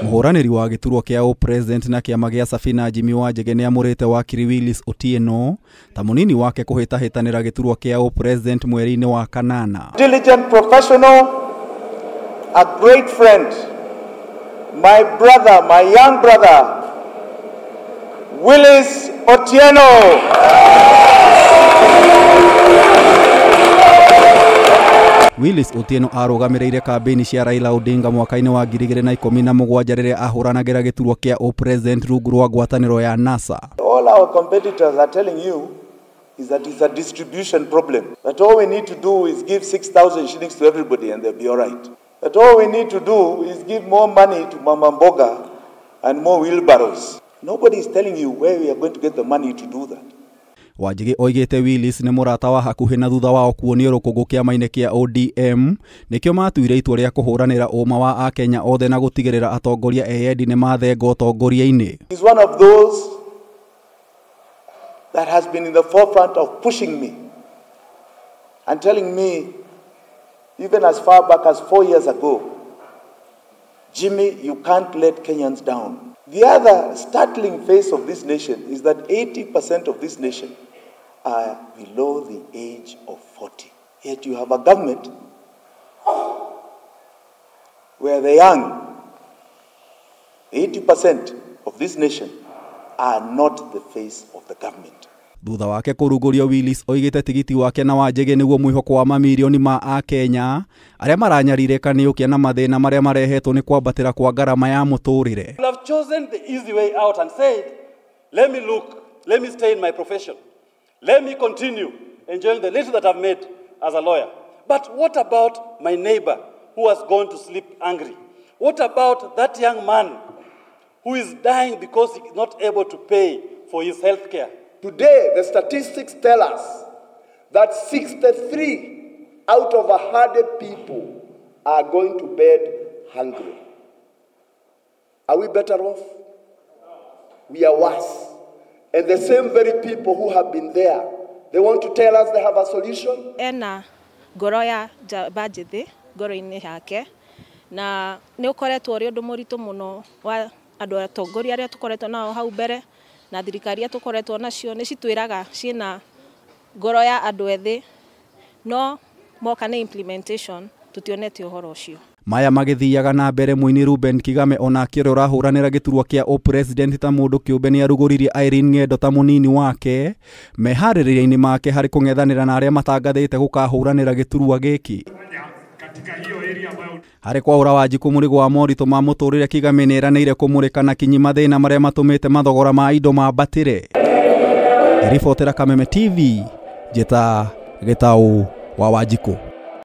Mũhũranĩri wa gĩturwa kĩa ũpresident na kĩama gĩa Safina Jimmy Wanjigi nĩamũrĩte wakiri Willis Otieno ta mũnini wake kũhĩtahĩtanĩra gĩturwa kĩa ũpresident mweri-inĩ wa kanana. Diligent professional, a great friend, my brother, my young brother, Willis Otieno. Willis Otieno arũgamĩrĩire kambĩini cia Raila Odinga mwaka-inĩ wa 2017 rĩrĩa ahũranagĩra gĩturwa kĩa ũpresident rungu rwa ngwatanĩro ya NASA. All our competitors are telling you is that it's a distribution problem. That all we need to do is give 6,000 shillings to everybody and they'll be all right. That all we need to do is give more money to Mama Mboga and more wheelbarrows. Nobody is telling you where we are going to get the money to do that. Wanjigi oigĩte Willis nĩ mũrata wa hakuhĩ na thutha wao kuonio rũkũngũ kĩama-inĩ kĩa ODM nĩkĩo matuire itua rĩa kũhũranĩra ũma wa Akenya othe na gũtigĩrĩra atongoria eyendi nĩ mathenga ũtongoria-inĩ. He's one of those that has been in the forefront of pushing me and telling me, even as far back as 4 years ago, Jimmy, you can't let Kenyans down. The other startling face of this nation is that 80% of this nation are below the age of 40. Yet you have a government where the young, 80% of this nation, are not the face of the government. Thutha wake kũrugũrio Willis oigĩte tigiti wake na Wanjigi nĩguo mwĩhoko wa mamirioni ma Akenya arĩa maranyarirĩka nĩ ũkĩa na mathĩna marĩa marehetwo nĩ kwambatĩra kwa ngarama ya mũtũrĩre. You have chosen the easy way out and said, let me look, let me stay in my profession. Let me continue enjoying the little that I've made as a lawyer. But what about my neighbor who has gone to sleep angry? What about that young man who is dying because he is not able to pay for his health care? Today, the statistics tell us that 63 out of 100 people are going to bed hungry. Are we better off? We are worse. And the same very people who have been there, they want to tell us they have a solution. Ena ngoro ya njamba njĩthĩ ngoro-inĩ yake, na nĩ ũkoretwo ũrĩ ũndũ mũritũ mũno wa andũ atongoria arĩa tũkoretwo nao hau mbere na thirikari iria tũkoretwo nacio nĩ citwĩraga ciĩna ngoro ya andũ ethĩ, no moka nĩ implementation tũtionete ũhoro ũcio. Maya magĩthiaga na mbere mũini Ruben Kigame onake ũrĩa ũrahũranĩra gĩturwa kĩa ũpresident ta mũndũ kĩũmbe nĩarugũririe Irene Ng'endo ta mũnini wake meharĩrĩria-inĩ make harĩ kũng'ethanĩra na arĩa matangathĩte gũkahũranĩra gĩturwa gĩkĩ. Harĩ kwaũra Wanjikũ mũrigo wa moritũ ma mũtũrĩre Kigame nĩeranĩire kũmũrĩka na kinyi mathĩna marĩa matũmĩte mathogora ma indo mambatĩre. Ribotera Kameme TV, njĩta Gĩtaũ wa Wanjikũ.